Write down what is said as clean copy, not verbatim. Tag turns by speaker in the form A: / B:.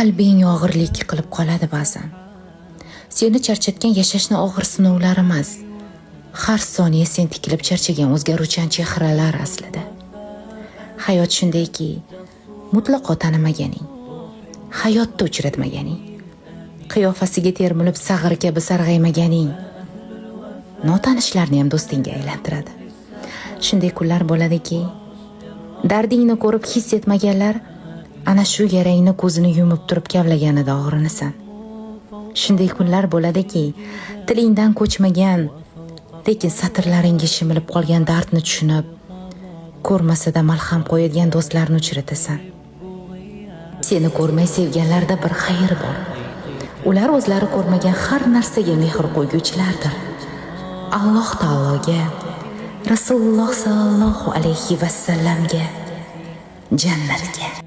A: Qalbing og'irlik qilib qoladi ba'zan. Seni charchatgan yashashni og'ir sinovlari emas. Har soniya sen tikilib charchagan o'zgaruvchan chehralar aslida. Hayot shundayki, mutlaqo tanimaganing, hayotda uchratmaganing, qiyofasiga termilib sag'ir kabi sarg'aymaganing, notanishlarni ham do'stingga aylantiradi. Shunday kunlar bo'ladiki, dardingni ko'rib his etmaganlar ana shu yarangni ko'zini yumib turib kavlaganida og'rinasan. Shunday kunlar bo'ladiki, tilingdan ko'chmagan, lekin satrlaringga shimilib qolgan dardni tushunib, ko'rmasada malham qo'yadigan do'stlarni uchratasan. Seni ko'rmay sevganlarda bir xayr bor. Ular o'zlari ko'rmagan har narsaga mehr qo'yguvchilardir. Alloh taologa, Rasululloh sallallohu alayhi vasallamga, jannatga.